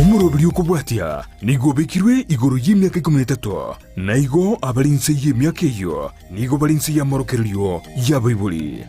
Omoroberi okobwatia nigo obekirwe igoro y'emiaka 13, na igo abare inse y'emiaka eyio nigo bare inse y'amorokererio y'abaibori.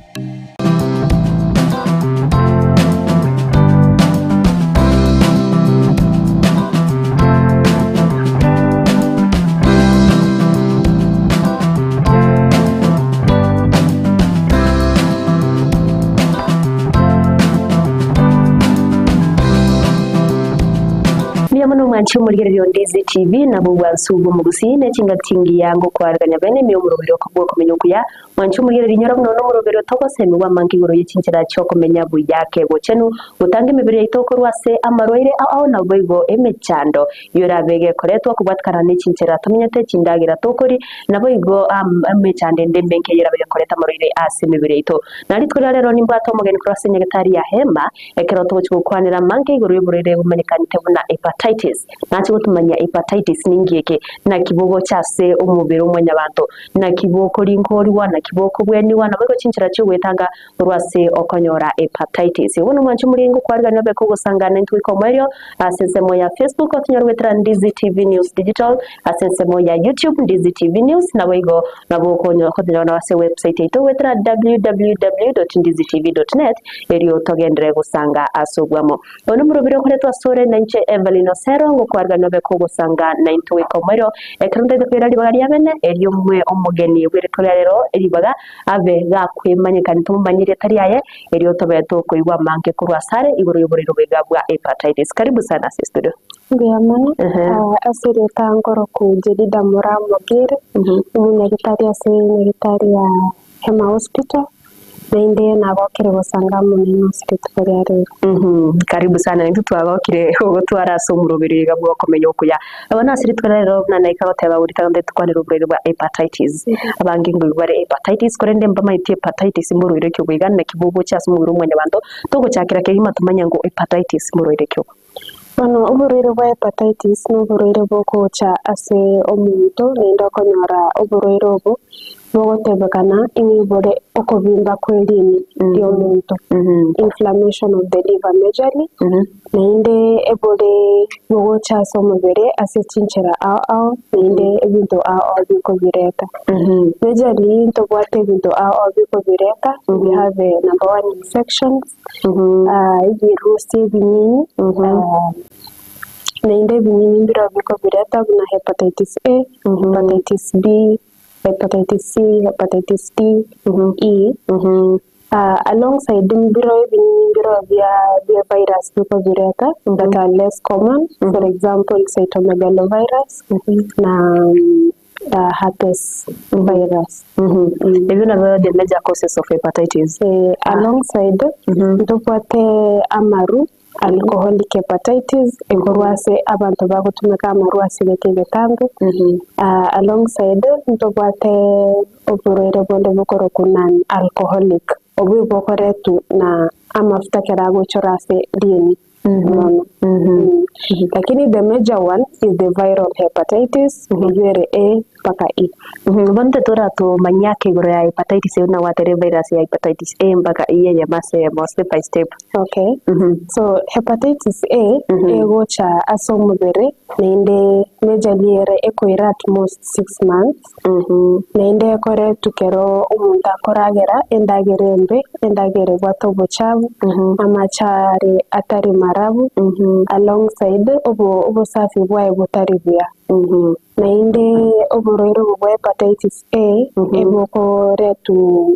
Mbuya mono mwanche omorigereria o Ndizi TV nabwo obwansu bw'omogusii ne chingaki chingiya ngokwarigania bene ime omoroberi bw'okomenya okuya. Mwanche omorigereria inyora buna one omoroberi otogosemigwa amange igoro ye chinchera chi'okomenya buya kebochenu, gotanga emebere yaito korwa ase amarwaire ao ao naboigo emechando Yorabe gekoretwa kobwatikana ne chinchera tomenyete, chindagera tokori, naboigo emechando ende emenke yorabe gekoreta amarwaire ase emebere yaito. Na rituko ria rero nimbwate omogeni korwa ase nyagetari ya Hema, ekero togochia gokwanera amange igoro y'oborwaire bomanyekanete buna hepatitis. Nache gotomanyia hepatitis ninki eke, naki bogocha ase omobere o mwanyabanto, naki bokorinkorigwa, naki bokobwenigwa, naboigo chinchera chi'ogoetanga Korwa ase okonyora hepatitis. Bono mwanche omorenge okwarigania obe kogosangana intwe goika omoerio ase ensemo ya Facebook otinyore goetera Ndizi TV News Digital, ase ensemo ya YouTube Ndizi TV News, naboigo nabo okonyora ase website yaito goetera www.ndizitv.net erio togenderere gosanga ase obwamo. Bono omorobiri okoretwa asore nainche Evelyn Osero ngokwarigania obe kogosanga naintwe goika omoerio ekero ntaete koira ribaga riabene erio mwe omogeni bw'erituko ria rero ribaga Abe gakwemanyekania tomomanye erieta riaye, erio tobe tokoigwa amange korwa asare igoro y'oborwaire oboiga bwa hepatitis. Karibu sana ase studio. Mbuya mono. Ase erieta nkoroku Jedida Moraa Mogere, omonyagitari ase nyagitari ya Hema Hospital, naende nagokire gosanga amo nainwe ase rituko ria rero. Karibu sana, intwe twagokire gogotwara ase omoroberi oiga bw'okomenya okuya. Bono ase rituko ria rero buna naika goteba goria tagende tokwanere oborwaire bwa hepatitis. Abange nkoigwa bare hepatitis korende mbamaeti hepatitis mborwaire ki oboiga naki bogocha ase omobere o mwanyabanto, togochakera kegima tomanye ng'o hepatitis mborwaire ki obo. Bono oborwaire bwa hepatitis noborwaire bogocha ase omonto naende okonyora oborwaire obo bogotebekana ing'a bore okobimba kwe rini riomonto, inflammation of the liver majorly, naende ebore bogocha ase omobere ase chinchera ao ao naende ebinto ao ao bikobireta. Majorly ntobwate ebinto ao ao bikobireta, we have number one infections, ebirusi ebinyinyi, naende ebinyinyi mbirobio bikobireta buna hepatitis A, hepatitis B, hepatitis C, hepatitis D, E, alongside mbiro ebinyinyi mbiro bia bia virus bikobireta that are less common, for example cytomegalovirus na herpes virus. Ebio nabio the major causes of hepatitis. Alongside ntobwate amaru Alcoholic hepatitis ekorwa ase abanto bagotumeka amarwa ase egeka egetambe, alongside ntobwate oborwaire bonde bokorokwa non alcoholic, obwo bokoretwa na amafuta ekero agochora ase rieni mono. Lakini the major one is the viral hepatitis eywo ere A mpaka E. Bono intwe toratomanyie ake igoro ya hepatitis eywo buna gwatebire virus ya hepatitis A mpaka E eyemo ase eyemo step by step. Okay, so hepatitis A egocha ase omobere naende majorly ere ekoira at most 6 months, naende ekoretwa kero omonto akoragera endagera embe, endagera ebwate obochafu, amache are atari marabu, alongside obosafi bwaye botari buya. Naende oborwaire obo bwa hepatitis A ebokoretwa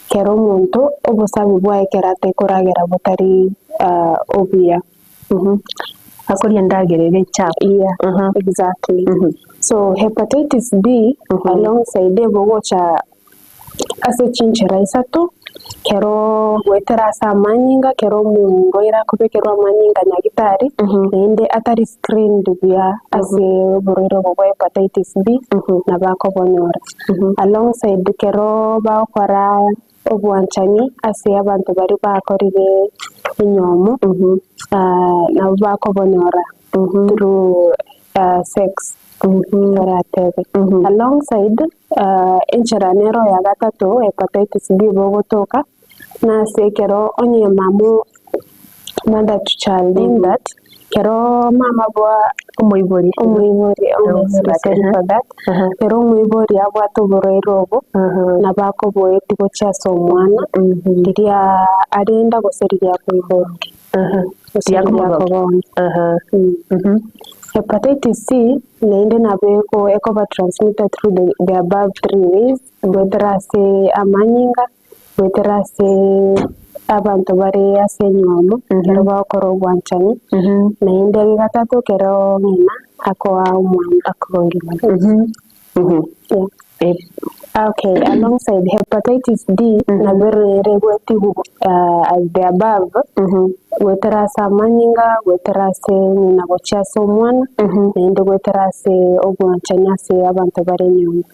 kera omonto obosabi bwaye ekero atekoragera botari obuya. Akoria endagera ere echafu. Yeah, exactly. So hepatitis B alongside ebogocha ase chinchera isato, kero goetera ase amanyinga, kero omorwaire akobekerwa amanyinga nyagitari, naende atari screened buya ase oborwaire obo bwa hepatitis B, nabo akobonyora. Alongside kero bagokora obwanchani ase abanto baria bakorire enyomo, nabo bakobonyora through sex toratebe. Alongside enchera nero ya gatato hepatitis B bogotoka, nase ekero onye mama. Mother to child in that kero mama bwa Omoibori. omoibori omoibori sorry for that kero omoibori abwate oborwaire obo nabo akoboeti gochia ase omwana riria arenda gose riria akoiborwa gose Riria riria akomogonga. akogonga. Hepatitis C naende nabo eko ekoba transmitted through the, the above three ways goetera ase amanyinga goetera ase abanto bare ase enywomo, ekero bagokora obwanchani, naende gatato ekero ng'ina akoa omwana. Yeah. Okay, alongside hepatitis D nabo ere goetigwa as the above, goetera ase amanyinga, goetera ase ng'ina gochia ase omwana, naende goetera ase obwanchani ase abanto bare enyomba.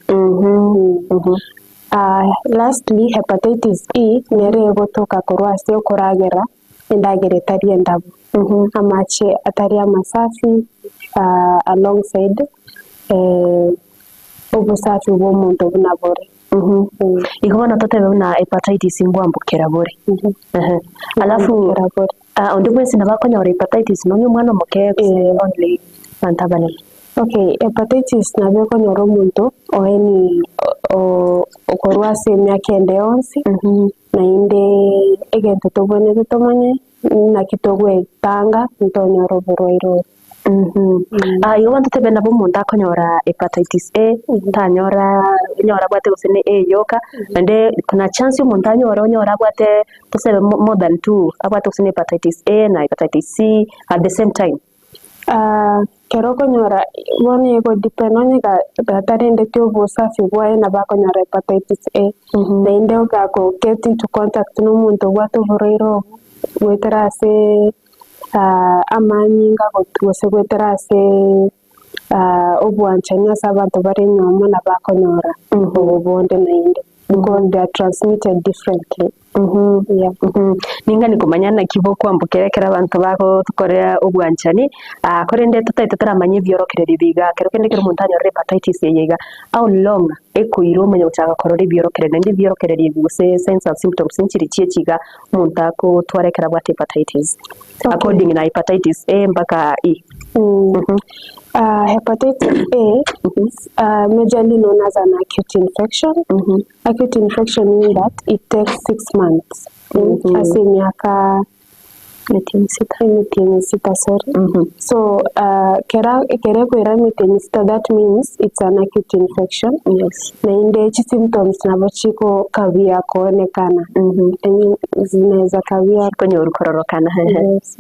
Lastly, hepatitis E nere egotoka korwa ase okoragera endagera etari endabu, amache atari amasafi alongside obosafi bwa omonto buna bore. Igo bono totebe buna hepatitis ngwambokera bore. Ehe. Alafu Ngwambokera bore. onde bwensi nabo akonyora hepatitis nonye omwana omoke gose only abanto abanene. Okay, hepatitis nabo ekonyora omonto o any okorwa ase emiaka ende yonsi, naende egento tobwenerete tomanye naki togwetanga ntonyore oborwaire obo. Igo bono totebe nabo omonto akonyora hepatitis A, tanyora onyore abwate gose ne A yoka, naende kuna chance omonto anyore onyore abwate tosebe more than two, abwate gose ne hepatitis A na hepatitis C at the same time. Ekero okonyora bono ego depend onye gatarendeti obosafi bwaye nabo akonyora hepatitis A, naende ogako get into contact na omonto obwate oborwaire obwo goetera ase amanyinga gose goetera ase obwanchani ase abanto bare enyiomo nabo akonyora obo bonde naende because they are transmitted differently. Yeah. Ningani komanya naki bokwambokera ekero abanto bagotokorera obwanchani, korende totaete toramanye ebiorokererio ebi iga, ekero kende ekero omonto anyorire hepatitis eye iga, how long ekoira omanye gochaka korora ebiorokererio naende ebiorokererio ebi gose signs and symptoms nchiri chiachi iga omonto akotwara ekero abwate hepatitis according na hepatitis A mpaka E. Hepatitis A is majorly known as an acute infection. Acute infection meaning that it takes 6 months ase emiaka Emetienyi sita. Emetienyi sita, sorry. So kera ekero ekoira emetienyi sita that means it's an acute infection. Naende chisymptoms nabo chikokabia koonekana. Yaani zinaweza kawia Konyoru kororokana. Yes,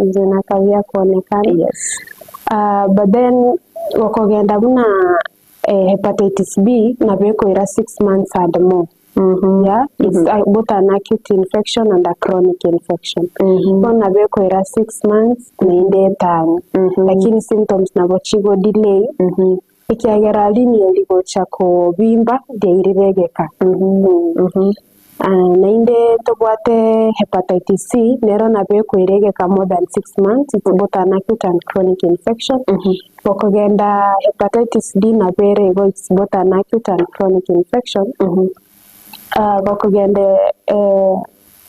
zinakawia kuonekana. But then okogenda buna hepatitis B nabo ekoira 6 months and more. Yeah, it's both an acute infection and a chronic infection. Bono nabo ekoira 6 months naende etano. Lakini symptoms nabo chigo delay ekiagera rinie rigocha kobimba riairire egeka. Naende tobwate hepatitis C nero nabo ekoira egeka more than 6 months, it's both an acute and chronic infection. Okogenda hepatitis D nabo ere igo it's both an acute and chronic infection. Gokogenda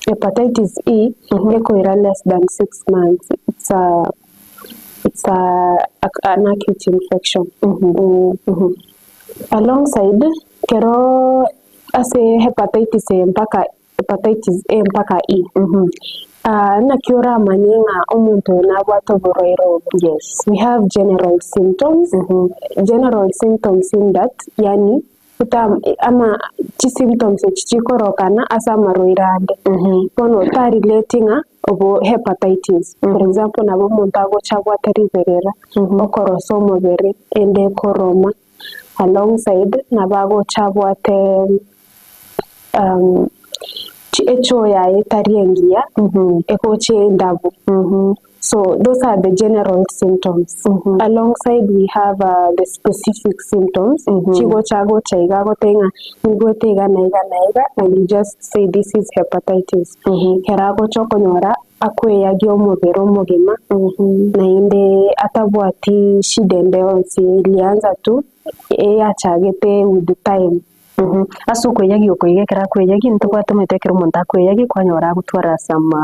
hepatitis E ekoira less than 6 months, it's an acute infection. Alongside kero ase hepatitis A mpaka hepatitis A mpaka E, naki oramanye ng'a omonto oyo nabwate oborwaire obo? We have general symptoms. General symptoms in that yani ama chisymptoms echi chikorokana ase amarwaire ande. Bono otarelate ng'a obo hepatitis. For example nabo omonto agocha abwate riberera, okorosa omobere, ende ekoroma, alongside nabo agocha abwate echoo yaye etari engiya, egocha endabu. So those are the general symptoms. Alongside we have the specific symptoms. Chigocha gocha iga agoteba ng'a nigwete iga na iga na iga and you just say this is hepatitis. Ekero agocha okonyora akweyagia omobere omogima naende atabwati shida ende yonsi ilianza tu eyachagete with the time. Ase okoeyagia oko iga ekero akoeyagia ntobwate omanyete ekero omonto akoeyagia kwanyora agotwara some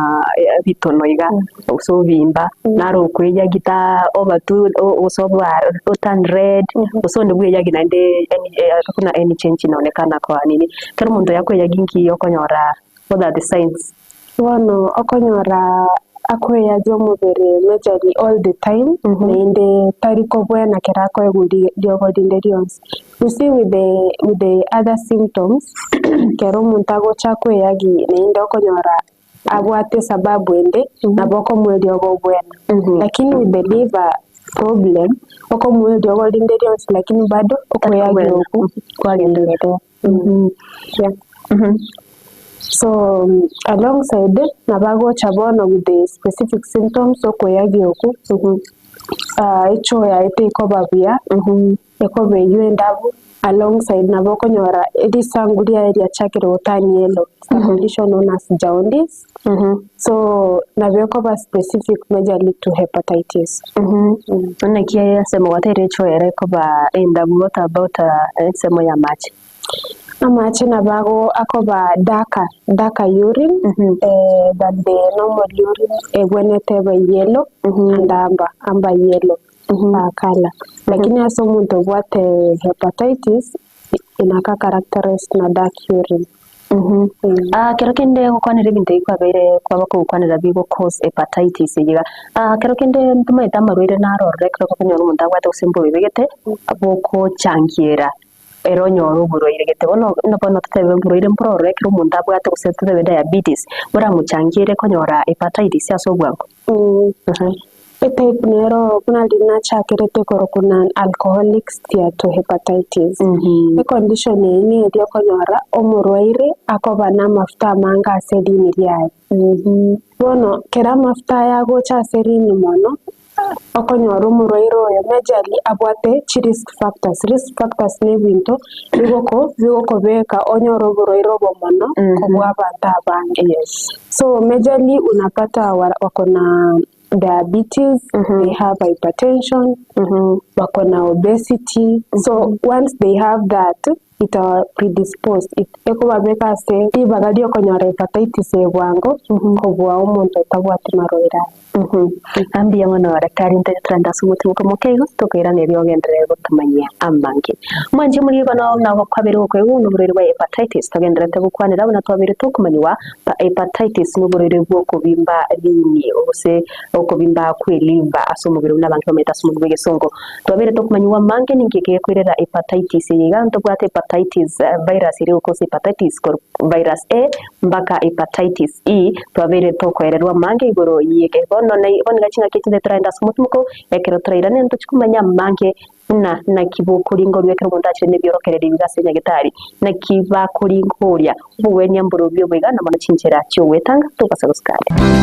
ebitono iga gose obimba naro okoeyagia ta oba tu gose oba o turn red gose onde bweyagia naende any hakuna any change inaonekana kwa nini. Ekero omonto oyo akoeyagia nki okonyora what are the signs? Bono okonyora akoeyagia omobere majorly all the time naende tari kobwena kera akoegwa riogo rinde rionsi. You see with the with the other symptoms kero omonto agocha akoeyagia naende okonyora abwate esababu ende nabo okomoa eriogo obwena. Lakini with the liver problem okomoa eriogo rinde rionsi lakini bado okoeyagia okwo kwagenderete. Yeah. So alongside nabo agocha bono with the specific symptoms okoeyagia okwo, echoo yaye tekoba buya, ekoba eywo endabu, alongside nabo okonyora risangu riaye riachakire go turn yellow, it's a condition known as jaundice, so nabo ekoba specific majorly to hepatitis. Naki ensemo gwateire echoo ere ekoba endabu what about ensemo y'amache? Amache nabo ago akoba darker, darker urine than the normal urine egwenerete ebe yellow and amber, amber yellow colour. Lakini ase omonto obwate hepatitis inaka characterized na dark urine. Kero kende gokwanera ebinto ebi kwabeire kwaba kogokwanera bigo cause hepatitis eye iga, kero kende ntomaete amarwaire naro ororo ekero okonyora omonto abwate gose mbobe gete, bogochangiera ere onyore oborwaire gete. Bono buna bono totebe oborwaire mboro ororo ekero omonto abwate gose totebe diabetes, boramochangiere konyora hepatitis ase obwango? Etype nero buna riria nachakerete korokwa non alcoholic steatohepatitis. Econdition eye neria okonyora omorwaire akoba na amafuta amange ase riini riaye. Bono kera amafuta aya agocha ase riini mono, okonyora omorwaire oyo majorly abwate chi risk factors. Risk factors na ebinto bigoko bigokobeka onyore oborwaire obo mono kobua abanto abange. So majorly unapata wako na diabetes, they have hypertension, wako na obesity, so once they have that ita predispose ekobabeka ase ribaga riokonyora hepatitis eye bwango kobua omonto otabwati marwaire aya. Mbuya mono Daktari ntoche torende ase omotimoko moke igo tokoirana erio ogenderere gotomanyia amange. Mwanche morie bono buna kwabeire gokoigwa noborwaire bwa hepatitis togendererete gokwanera buna twabeire tokomanyigwa hepatitis noborwaire bw'okobimba riini gose okobimba kwe liver ase omobere buna abanto bamanyete ase omobere bw'egesongo. Twabeire tokomanyigwa amange ninki ekegokoirera hepatitis eye iga ntobwate hepatitis virus eria egokoosa hepatitis korwa virus A mpaka hepatitis E twabeire tokoererwa amange igoro y'eke. Bono bono iga chingaki echi toraende ase omotimoko ekero torairane ntochie komanya amange buna naki bokoringorwa ekero omonto achire nebiorokererio bibe ase nyagetari, naki bakoringoria obogwenia mborobio obo iga na mono chinchera chi'ogwetanga tobasa gosika ande.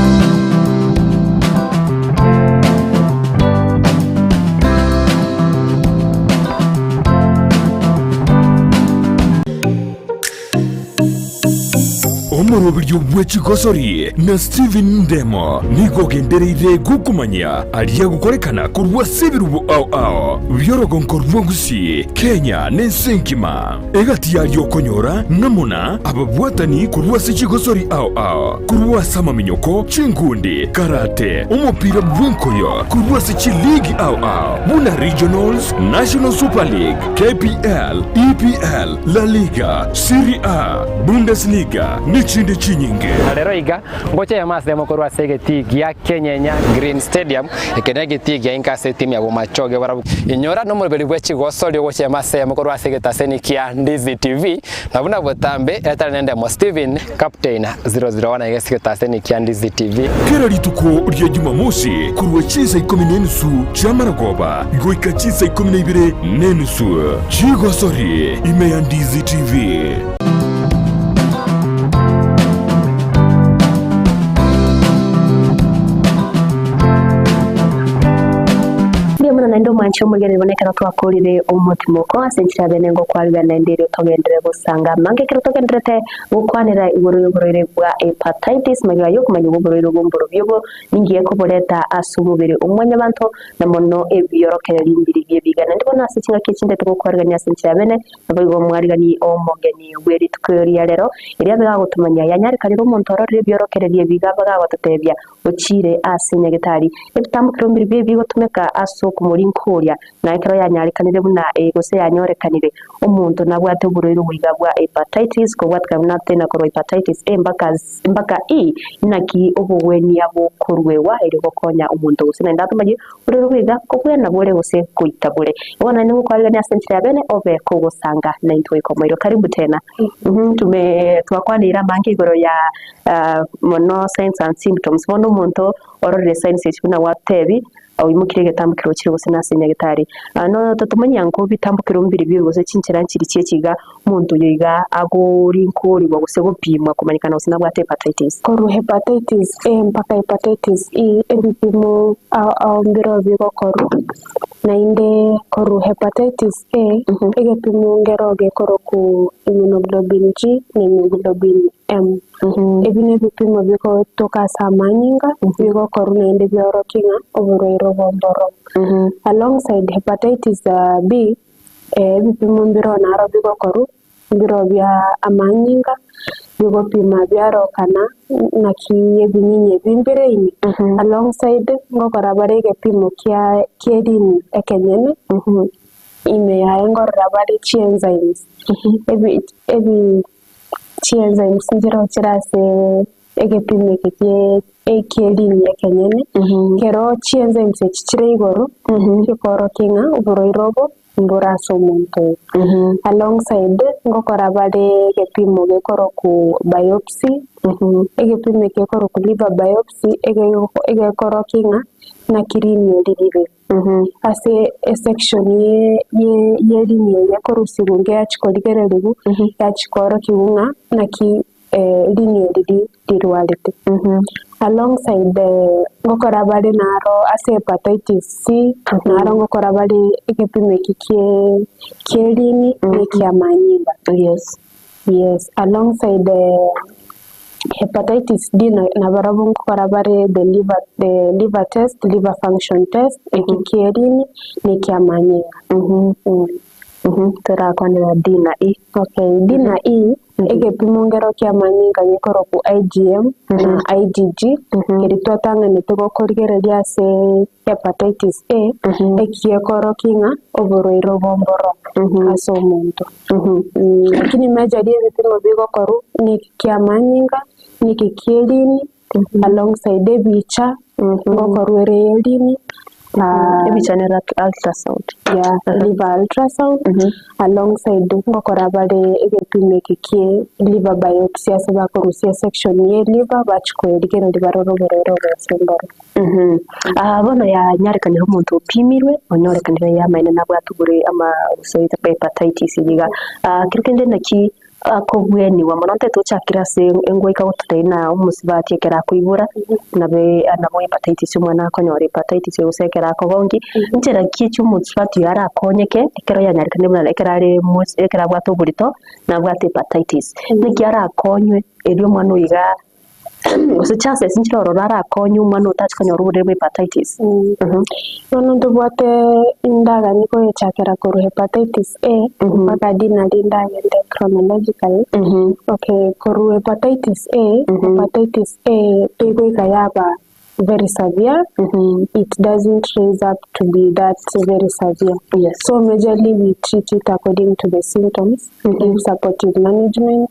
Omoroberio bwe chigosori na Stephen Ndemo nigo ogendereire gokomanyia aria agokorekana korwa ase ebirubo ao ao bi'orogonko rwa Gusii, Kenya na ense engima. Egati yaria okonyora ng'a na ababwatani korwa ase chigosori ao ao, korwa ase amaminyoko, chinkundi, karate, omopira bw'enkoyo, korwa ase chiligi ao ao buna Regionals, National Super League, KPL, EPL, La Liga, Serie A, Bundesliga, nechinde chinyinge. Na rero iga, ngocha eyemo ase eyemo korwa ase egetii gia Kenyenya Green Stadium, eke negetii gia inka ase etimu ya Bomachoge barabwo. Inyora nomoroberi bwe chigosori ogocha eyemo ase eyemo korwa ase egetaseni kia Ndizi TV, na buna botambe etari nendemo Steven, Captain 001 iga ase egetaseni kia Ndizi TV. Kera rituko ria Jumamosi korwa chinsa ikomi na enusu chi'amaragoba goika chinsa ikomi na ibere na enusu, chigosori ime ya Ndizi TV. Mbuya. Mbuya mono naende omwanche omorigereria buna ekero twakorire omotimoko ase enchera bene ngokwarigana naende erio togenderere gosanga amange ekero togendererete gokwanera igoro y'oborwaire bwa hepatitis magega y'okomanya oborwaire obo mborobio obo ninki ekoboreta ase omobere o mwanyabanto na mono ebiorokererio mbiri bi'ebiga naende bono ase chingaki echi ndete gokwarigania ase enchera bene naboigo omwarigani omogeni bwe rituko ria rero erio abe gagotomanya yanyarekanire omonto ororire ebiorokererio ebi iga bagagototebia Ochiire ase nyagetari. Ebitambokero mbirobio ebigotumeka ase okomorinkoria, na ekero yanyarekanire buna eye gose yanyorekanire, omonto nabwate oborwaire oboiga bwa hepatitis, kobwatikana buna tena korwa hepatitis A mpaka mpaka E, inaki obogwenia bokoruegwa erio gokonya omonto gose naende atomanye oborwaire oboiga kobwena bore gose goita bore. Bono naende ngokwarigania ase enchera ya bene obe kogosanga naintwe goika omoerio. Karibu tena. Tume twakwaneire amange igoro ya Mono signs and symptoms, bono omonto ororire signs echi buna gwatebi, oimokirie egetambo keria ochire gose nase nyagetari. No totomanya nko bitambo keria mbiri bibe gose chinchera nchiri chia echi iga, omonto oyo iga agorinkorigwa gose gopimwa komanyekana gose nabwate hepatitis. Korwa hepatitis A mpaka hepatitis E, ebipimo ao ao mbirobio bigokorwa. Naende korwa hepatitis A, egepimo nkero gekorokwa immunoglobulin G na immunoglobulin M. Ebi nebipimo bigotoka ase amanyinga, bigokorwa naende biorokie ng'a oborwaire obo mboro. Alongside hepatitis B, ebipimo mbiroo naro bigokorwa, mbiroo bia amanyinga, bigopima biarokana naki ebinyinyi ebi mbire ime. Alongside ngokora bare egepimo kia ki'erini ekenyene, ime yaye nkorora bare chienzymes, ebi ebi. Chienzymes nchiroo chire ase egepimo eke kie eki'erini ekenyene, ekero chienzymes echi chire igoro, chikorokia ng'a oborwaire obo mbore ase omonto oyo. Alongside, ngokora bare egepimo gekorokwa biopsy, egepimo eke gekorokwa liver biopsy, egekorokia ng'a naki rini eri rire. Ase esection y'erini eye ekorusigwa inke yachia korigererigwa, yachia koorokigwa ng'a naki rini eri rirwarete. Alongside ngokora bare naro ase hepatitis C, naro ngokora bare egepimo eki ki'erini na eki'amanyinga. Yes, alongside hepatitis D nabarabwo nkokora bare the liver the liver test, liver function test, eki ki'erini na eki'amanyinga. Torakwanera D na E. Okay, D na E, egepimo nkero ki'amanyinga gekorokwa IgM na IgG, keria twatang'anete gokorigereria ase hepatitis A, eki gekorokia ng'a oborwaire obo mboro ase omonto. Lakini majorly ebipimo bigokorwa neki ki'amanyinga, neki ki'erini, alongside ebicha ngokorwa ere y'erini, Ebicha nero ultrasound. yeah, liver ultrasound, alongside ngokora bare egepimo eke kie liver biopsy ase bakorusia esection ye liver bachia koerigereria barore oborwaire obo gose mboro. Ah, bono yanyarekanire omonto opimirwe, onyorekanire yamaene nabwate obore ama gose hepatitis iga. Ah, kero kende naki akobweniwa mono ntaete gochakera ase engoika gototebia buna omosubati ekero akoibora, nabe nabo hepatitis omwana akonyora hepatitis gose ekero akogonkia, nchera ki echi omosubati oyo arakonyeke ekero yanyarekanire buna ekero are mos ekero abwate oborito, nabwate hepatitis. Naki arakonywe erio omwana oyo iga Gose chances nchire ororo arakonye omwana otachi konyora oborwaire bwa hepatitis. Bono ntobwate endagani koyechakera korwa hepatitis A mpaka D nario ndagende chronologically. Okay, korwa hepatitis A, hepatitis A tegoika yaba very severe, it doesn't raise up to be that very severe. Yes. So majorly we treat it according to the symptoms, we give supportive management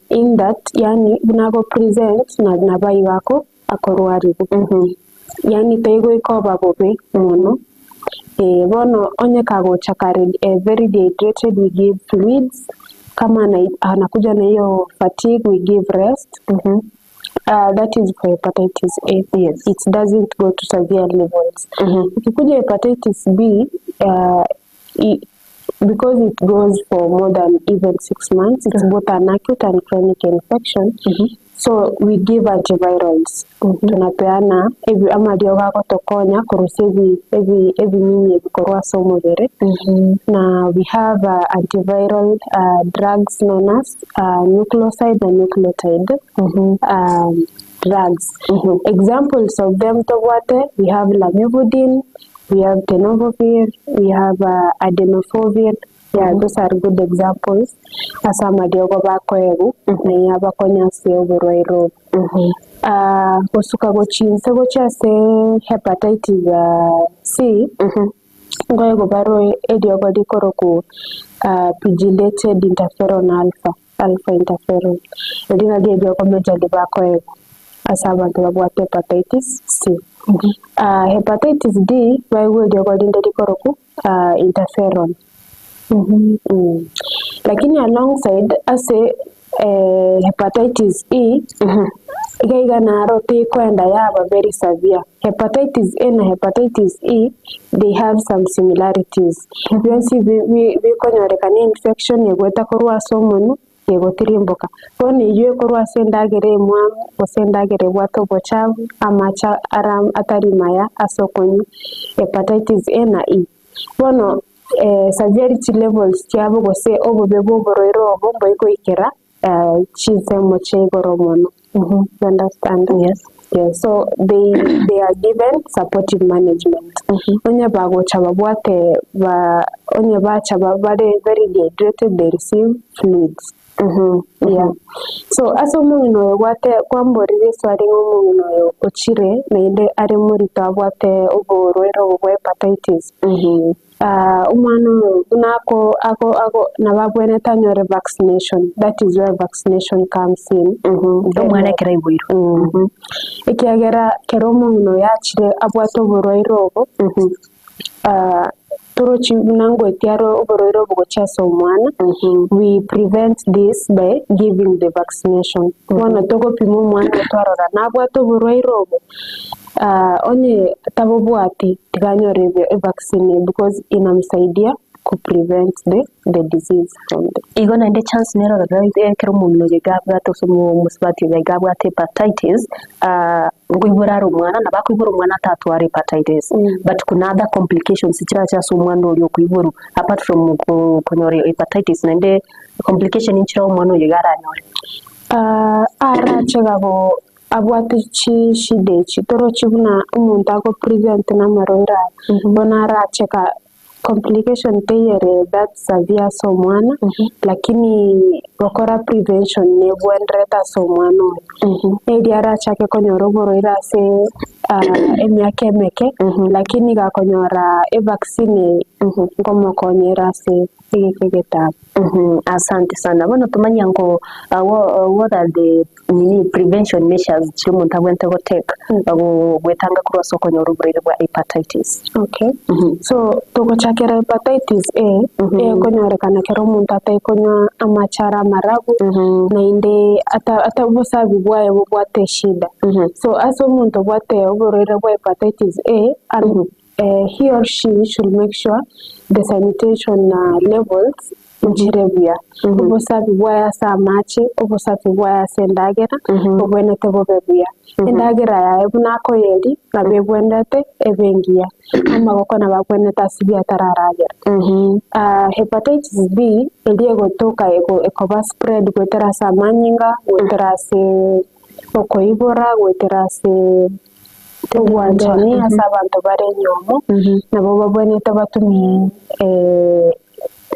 in that yaani buna ago present na nabo igo ako akorwarigwa. Yaani taigoika oba bobe mono, bono onye kagocha kare very dehydrated we give fluids, kama anakuja na hiyo fatigue we give rest. That is for hepatitis A. Yes. It doesn't go to severe levels. Ikikuja hepatitis B, because it goes for more than even 6 months, it's both an acute and chronic infection. So we give antivirals, tunapeana ebi amariogo agotokonya korusia ebi ebi ebinyinyi ebi korwa ase omobere, na we have antiviral drugs known as nucleoside na nucleotide drugs. Examples of them tobwate, we have lamivudine, we have tenofovir, we have adenofovir, yeah, those are good examples ase amariogo bakoegwa na abakonya ase oborwaire obo. Gosuka gochia inse gochia ase hepatitis C, nkoegwa bare eriogo rikorokwa pegylated interferon alpha, alpha interferon. Erio nario eriogo majorly bakoegwa ase abanto babwate hepatitis C. Hepatitis D, baegwe eriogo rinde rikorokwa interferon. Lakini alongside ase hepatitis E, iga iga naro tekoenda yaba very severe. Hepatitis A na hepatitis E, they have some similarities. Bionsi bikonyorekana infection egoeta korwa ase omonwe egotirimboka. Bono eywo ekorwa ase endagera emwamu gose endagera ebwate obochafu, amache ara atari maya ase okonywa, hepatitis A na E. Bono severity levels chiabo gose obobe bwa oborwaire obo mboigoikera chinsemo chia igoro mono. You understand? Yes. Yeah, so they are given supportive management. Onye bagocha babwate ba onye bacha bare very dehydrated they receive fluids. Yeah. So ase omong'ina oyo gwate kwamborire eswali ng'a omong'ina oyo ochire naende are morito abwate oborwaire obo bwa hepatitis. Omwana oyo buna ako ako ako nabo abwenerete anyore vaccination, that is where vaccination comes in. Omwana ekero aiboirwe. Ekiagera kero omong'ina oyo achire abwate oborwaire obo, torochi buna ngoetia are oborwaire obo gochia ase omwana, we prevent this by giving the vaccination. Bono togopima omwana oyo twarora nabwate oborwaire obo, onye tabobwati tiga anyore evaccine because inamsaidia ku prevent the disease from the Igo naende chance nere ororo ekero omong'ina oyo iga abwate gose omosubati oyo iga abwate hepatitis, nkoibora are omwana, nabo akoibora omwana atatware hepatitis, but kuna other complications chirache ase omwana oria okoiborwa apart from konyora hepatitis naende complication nchire omwana oyo iga aranyore. Arache gabo abwate chishida echi, torochi buna omonto ago present na amarwaire aya, bono arache ka complication teyere that severe ase omwana, lakini gokora prevention nebwenderete ase omwana oyo. Erio arachake konyora oborwaire ase emiaka emeke, lakini gakonyora evaccine eye, nkomokonyera ase egeka egetambe. Asante sana. Bono tomanye nko what are the nini prevention measures chiria omonto abwenerete gotake gwetanga korwa ase okonyora oborwaire bwa hepatitis? Okay. So togochakera hepatitis A, ekonyorekana kero omonto ataikonywa amache are amarabu, naende ata obosabi bwaye bobwate eshida. So ase omonto obwate oborwaire bwa hepatitis A, he or she should make sure the sanitation levels nchire buya. Obosafi bwaye ase amache, obosafi bwaye ase endagera, obwenerete bobe buya. Endagera yaye buna akoyeria, nabo ebwenerete ebe engiya. Amagoko nabo abwenerete asibie atararagera. Hepatitis B, eria egotoka ekoba spread goetera ase amanyinga, goetera ase okoibora, goetera ase obwanchani ase abanto bare enyomo, nabo babwenerete batumie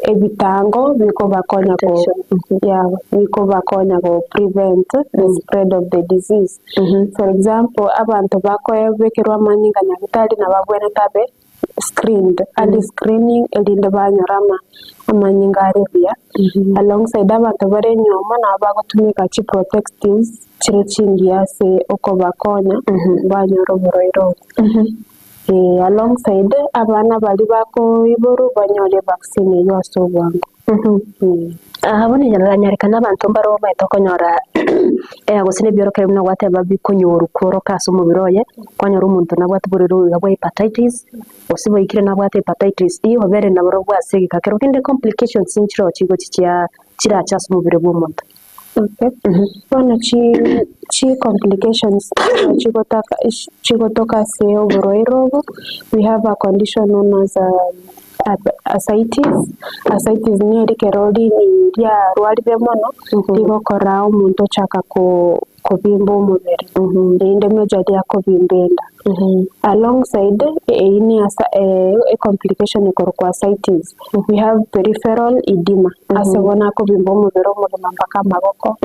ebitango bikobakonya ko yeah, bikobakonya go prevent the spread of the disease. For example, abanto bakobekerwa amanyinga nyagetari nabo babwenerete abe screened, early screening erinde banyora amanyinga are buya. Alongside abanto bare enyoma nabo bagotumeka chiprotectives chire chingiya ase okobakonya banyora oborwaire obo. Alongside abana baria bakoiborwa banyore evaccine eywo ase obwango. Bono nyarekana abanto mbare omanyete okonyora gose na ebiorokererio buna gwateba bikonyorwa kworoka ase omobere oye, kwanyora omonto nabwate oborwaire obo bwa hepatitis, gose boikire nabwate hepatitis E, obere naborobwo ase egeka kero kende complications nchiroo chigochi chia chirache ase omobere bwa omonto. Okay. Bono chi chi complications chigotaka chigotoka ase oborwaire obo, we have a condition known as ascites, ascites nigo ekero rini riarwarire mono, rigokora omonto ochaka kobimba omobere, naende majorly akobimba enda. Alongside eyio ne ecomplication ekorokwa ascites, we have peripheral edema, ase bono akobimba omobere omogima mpaka amagoko,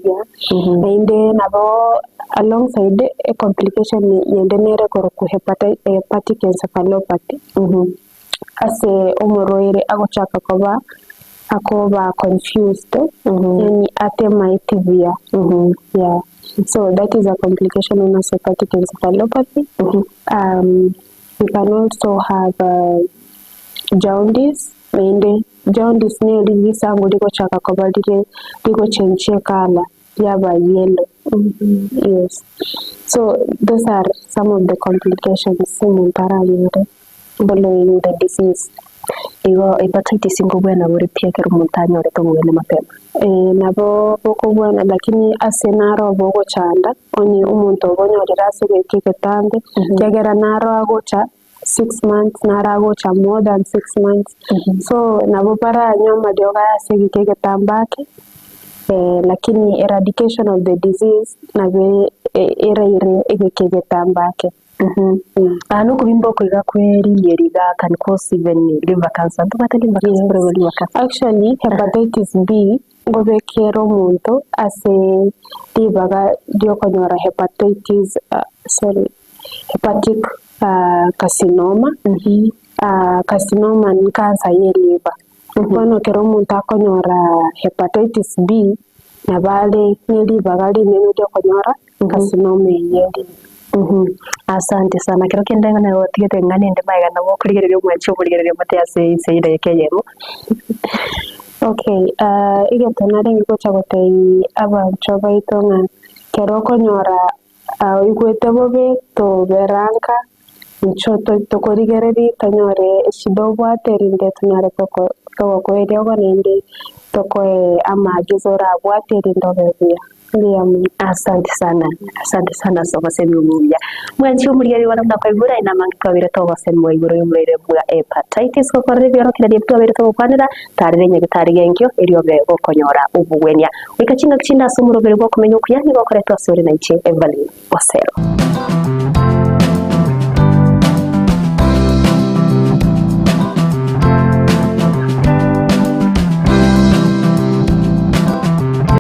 yeah. Naende nabo alongside ecomplication yende nere ekorokwa hepatic encephalopathy, ase omorwaire agochaka koba akoba confused, yaani atemaeti buya, yeah. So that is a complication known as hepatic encephalopathy. We can also have jaundice, naende jaundice neri risango rigochaka koba rire rigochenchia ecolour riaba yellow, yes. So those are some of the complications omonto aranyore following the disease. Igo hepatitis nkobwena bore pi ekero omonto anyorete obogeni mapema? Ee nabo bokobwena lakini ase naro obe ogochanda onye omonto obonyorire ase egeka egetambe ekiagera naro agocha six months naro agocha more than six months so nabo baranywe amariogo aya ase egeka egetambe ake lakini eradication of the disease nabo eraire egeka egetambe ake. Aa nokobimba oko iga kwe riieri iga can cause even liver cancer. Ntobwate liver cancer Yes. korwa liver cancer. Actually hepatitis B ngobekere omonto ase ribaga riokonyora hepatitis sorry hepatic carcinoma, carcinoma ni cancer ye liver. Bono ekero omonto akonyora hepatitis B nabo are ne ribaga rinene riokonyora carcinoma eye ye liver. Asante sana. Kero kende ng'a naye otigete ng'a nende magega nabo okorigereria omwanchi omorigereria omote ase inse ye edageka eyemo. Okay, egento narenge gocha gotebia abanchwa baito ng'a ekero okonyora oigwete bobe tobera nka, inchuo tokorigereria tonyore eshida obwate erinde tonyare togokoa eriogo naende tokoe amaagizo orabwate erinde obe buya. Mbuya mono. Asante sana, asante sana ase obosemi obo obuya. Mwanchi omorigereria one buna kwaigure aye namange twabeire togosemigwa igoro y'oborwaire bwa hepatitis gokorera ebiorokererio ebi twabeire togokwanera, tarera enyagitari genkio erio obe gokonyora obogwenia. Goika chingaki chinde ase omoroberi bw'okomenya okuya nigo okoretwa ase ore nainche Evelyn Osero.